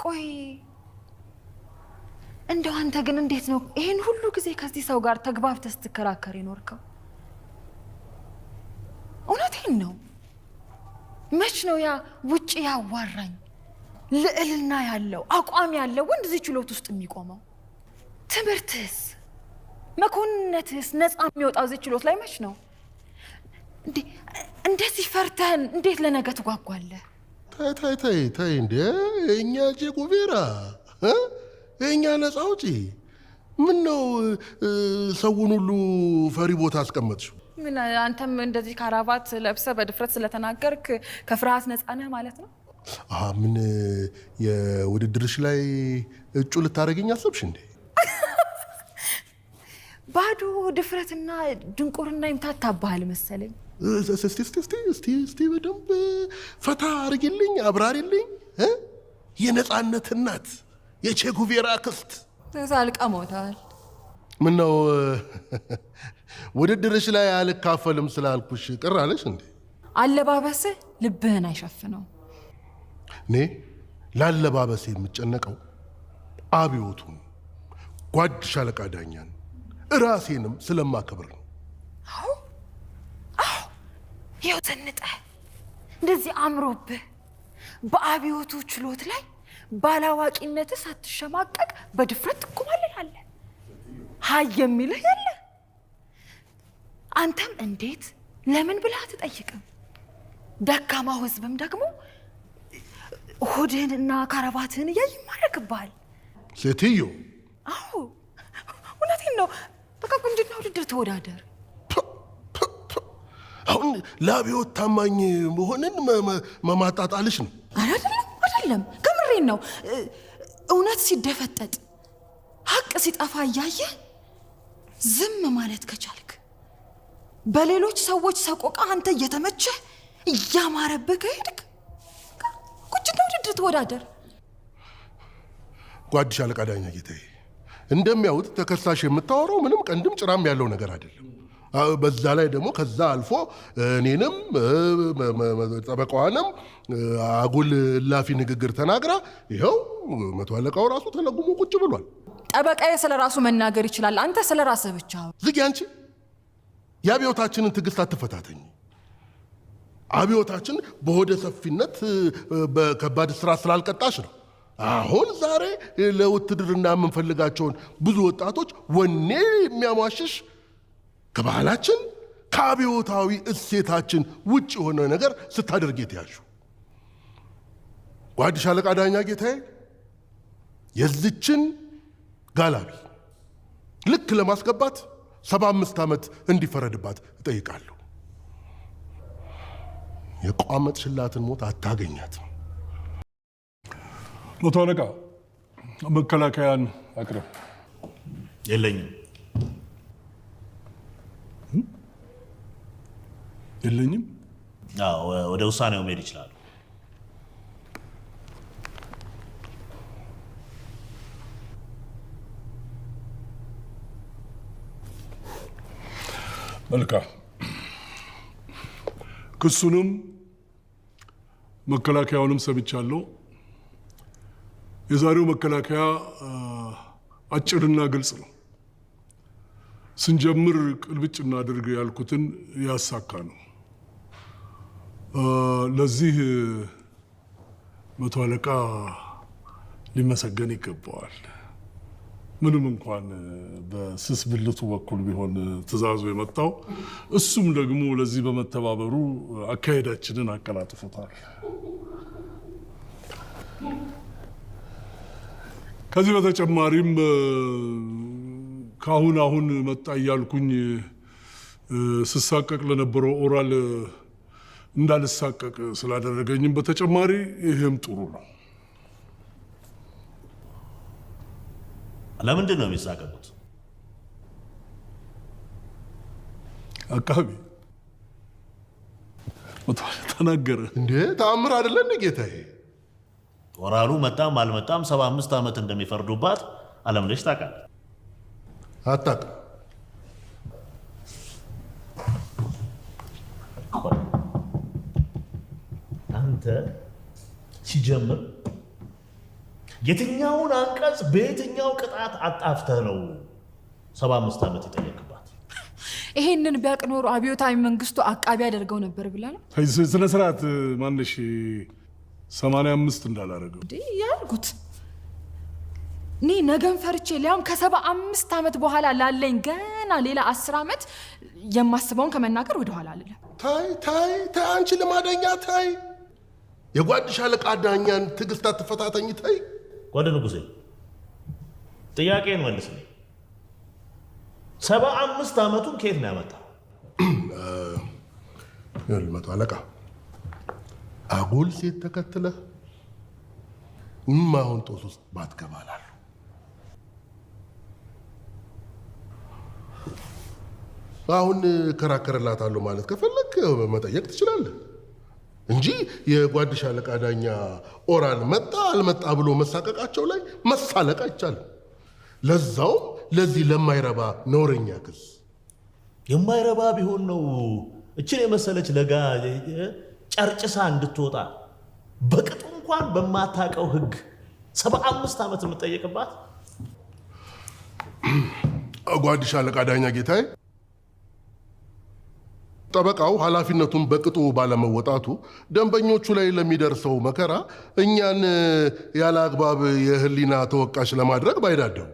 ቆይ እንደው አንተ ግን እንዴት ነው ይሄን ሁሉ ጊዜ ከዚህ ሰው ጋር ተግባብተህ ስትከራከር የኖርከው? እውነቴን ነው። መች ነው ያ ውጭ ያዋራኝ ልዕልና ያለው አቋም ያለው ወንድ እዚህ ችሎት ውስጥ የሚቆመው? ትምህርትህስ መኮንነትህስ ነፃ የሚወጣው እዚህ ችሎት ላይ መች ነው? እንዴ እንደዚህ ፈርተህን እንዴት ለነገ ትጓጓለህ? ተይ ተይ ተይ ተይ፣ እንዴ የእኛ ቼ ጉቬራ፣ የእኛ ነፃ አውጪ፣ ምን ነው ሰውን ሁሉ ፈሪ ቦታ አስቀመጥሽው? ምን አንተም እንደዚህ ካራባት ለብሰህ በድፍረት ስለተናገርክ ከፍርሃት ነፃ ነህ ማለት ነው? አሃ፣ ምን የውድድርሽ ላይ እጩ ልታደርገኝ አሰብሽ እንዴ? ባዶ ድፍረትና ድንቁርና ይምታታብሃል መሰለኝ። እስቲ እስቲ እስቲ እስቲ እስቲ በደንብ ፈታ አርጊልኝ፣ አብራሪልኝ። የነፃነት እናት የቼ ጉቬራ አክስት ተሳልቀሞታል። ምን ነው ውድድርሽ ላይ አልካፈልም ስላልኩሽ ቅር አለሽ እንዴ? አለባበስህ ልብህን አይሸፍነው። እኔ ላለባበሴ የምጨነቀው አብዮቱን፣ ጓድ ሻለቃ ዳኛን፣ እራሴንም ስለማከብር ነው። አዎ አዎ፣ ይኸው ዘንጠህ እንደዚህ አምሮብህ በአብዮቱ ችሎት ላይ ባላዋቂነትህ ሳትሸማቀቅ በድፍረት ትኮማለላለህ። ሀይ የሚልህ የለ። አንተም እንዴት ለምን ብለህ አትጠይቅም። ደካማው ህዝብም ደግሞ ሆድህንና ካረባትህን እያየ ይማረክብሃል። ሴትዮ፣ አዎ እውነቴን ነው። በቃ ቁንጅና ውድድር ተወዳደር። አሁን ለአብዮት ታማኝ መሆንን መማጣጣልሽ ነው። ኧረ አይደለም አይደለም፣ ከምሬን ነው። እውነት ሲደፈጠጥ ሀቅ ሲጠፋ እያየ ዝም ማለት ከቻልክ፣ በሌሎች ሰዎች ሰቆቃ አንተ እየተመቸህ እያማረብህ ከሄድክ ቁንጅና ውድድር ተወዳደር። ጓድ ሻለቃ ዳኛ ጌታዬ፣ እንደሚያዩት ተከሳሽ የምታወራው ምንም ቀንድም ጭራም ያለው ነገር አይደለም። በዛ ላይ ደግሞ ከዛ አልፎ እኔንም ጠበቃዋንም አጉል እላፊ ንግግር ተናግራ ይኸው መቶ አለቃው ራሱ ተለጉሞ ቁጭ ብሏል። ጠበቃዬ ስለ ራሱ መናገር ይችላል። አንተ ስለ ራስህ ብቻ። ዝጊ አንቺ። የአብዮታችንን ትዕግስት አትፈታተኝ። አብዮታችን በሆደ ሰፊነት በከባድ ስራ ስላልቀጣሽ ነው። አሁን ዛሬ ለውትድርና የምንፈልጋቸውን ብዙ ወጣቶች ወኔ የሚያሟሽሽ ከባህላችን ከአብዮታዊ እሴታችን ውጭ የሆነ ነገር ስታደርግ የተያዡ ጓድ ሻለቃ ዳኛ ጌታዬ፣ የዚችን ጋላቢ ልክ ለማስገባት 75 ዓመት እንዲፈረድባት እጠይቃለሁ። የቋመጥሽላትን ሞት አታገኛትም። መቶ አለቃ መከላከያን አቅርብ። የለኝም። የለኝም። አዎ፣ ወደ ውሳኔው መሄድ ይችላሉ። መልካም። ክሱንም መከላከያውንም ሰምቻለሁ። የዛሬው መከላከያ አጭርና ግልጽ ነው። ስንጀምር ቅልብጭ እናድርግ ያልኩትን ያሳካ ነው። ለዚህ መቶ አለቃ ሊመሰገን ይገባዋል። ምንም እንኳን በስስ ብልቱ በኩል ቢሆን ትዕዛዙ የመጣው፣ እሱም ደግሞ ለዚህ በመተባበሩ አካሄዳችንን አቀላጥፎታል። ከዚህ በተጨማሪም ከአሁን አሁን መጣ እያልኩኝ ስሳቀቅ ለነበረው ኦራል እንዳልሳቀቅ ስላደረገኝም በተጨማሪ ይህም ጥሩ ነው። ለምንድን ነው የሚሳቀቁት? አቃቢ ተናገረ። እንዴ ተአምር አይደለ እንዴ ጌታዬ? ኦራሉ መጣም አልመጣም 75 ዓመት እንደሚፈርዱባት አለምነሽ ታውቃለች። አታውቅም። አንተ ሲጀምር የትኛውን አንቀጽ በየትኛው ቅጣት አጣፍተህ ነው 75 ዓመት የጠየቅባት? ይሄንን ቢያቅ ኖሮ አብዮታዊ መንግስቱ አቃቢ ያደርገው ነበር ብለህ ነው ስነ ስርዓት ማንሽ 85 እንዳላረገው እንዴ ያልኩት። እኔ ነገን ፈርቼ ሊያውም ከ75 ዓመት በኋላ ላለኝ ገና ሌላ 10 ዓመት የማስበውን ከመናገር ወደኋላ አልልም። ታይ ታይ ታይ፣ አንቺ ልማደኛ ታይ፣ የጓድ ሻለቃ ዳኛን ትዕግስት አትፈታተኝ። ታይ ጓድ ንጉሴ ጥያቄን መልስልኝ። 75 ዓመቱን ከየት ነው ያመጣው? ይኸውልህ መቶ አለቃ፣ አጉል ሴት ተከትለህ እማሆን ጦስ ውስጥ ባትገባ እላለሁ። አሁን እከራከርላታለሁ ማለት ከፈለግ መጠየቅ ትችላለህ እንጂ የጓድ ሻለቃ ዳኛ ኦራል መጣ አልመጣ ብሎ መሳቀቃቸው ላይ መሳለቅ አይቻልም። ለዛውም ለዚህ ለማይረባ ነውረኛ ክስ። የማይረባ ቢሆን ነው እችን የመሰለች ለጋ ጨርጭሳ እንድትወጣ በቅጡ እንኳን በማታውቀው ሕግ 75 ዓመት የምጠየቅባት። ጓድ ሻለቃ ዳኛ ጌታዬ፣ ጠበቃው ኃላፊነቱን በቅጡ ባለመወጣቱ ደንበኞቹ ላይ ለሚደርሰው መከራ እኛን ያለ አግባብ የህሊና ተወቃሽ ለማድረግ ባይዳደው